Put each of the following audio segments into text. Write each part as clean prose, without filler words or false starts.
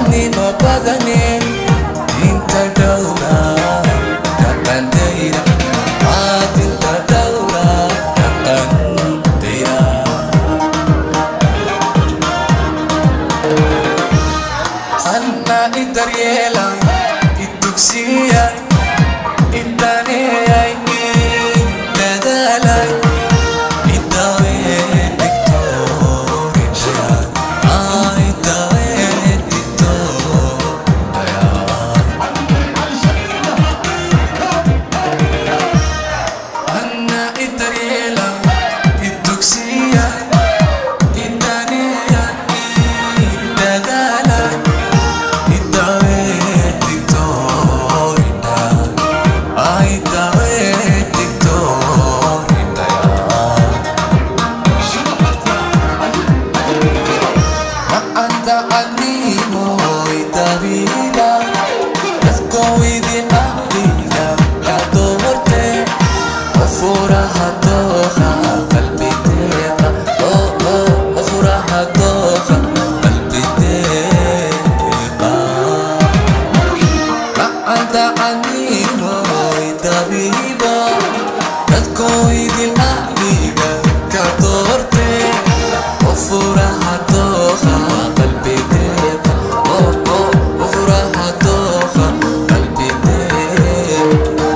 Daacadnimo badane inta dhowra dhaqandayra, inta dhowra dhaqandayra. Anna i daryeela, i dugsiya, i daneeyay, i dadaalay, i daawee digtoorindhaya, i daawee digtoorindhaya. Anna i daryeela, i dugsiya, i daneeya, i dadaalay, i daawee digtoorindhaya, i daawee digtoorindhaya. Maanta animo dabiiba dadkowidii aqliga ka doorte, furaha dooqa qalbi deeqa, furaha dooqa qalbi deeqa. Maanta animo dabiiba dadkowidii aqliga ka doorte, furaha dooqa qalbi deeqa, furaha dooqa qalbi deeqa.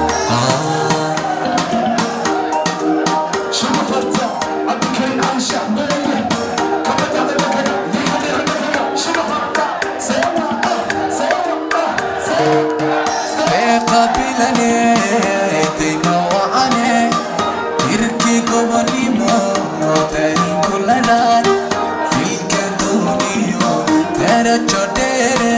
Qabilane deyma wacane tirkii gobonimo darin kulanaan filka dooniyo darajo dheere.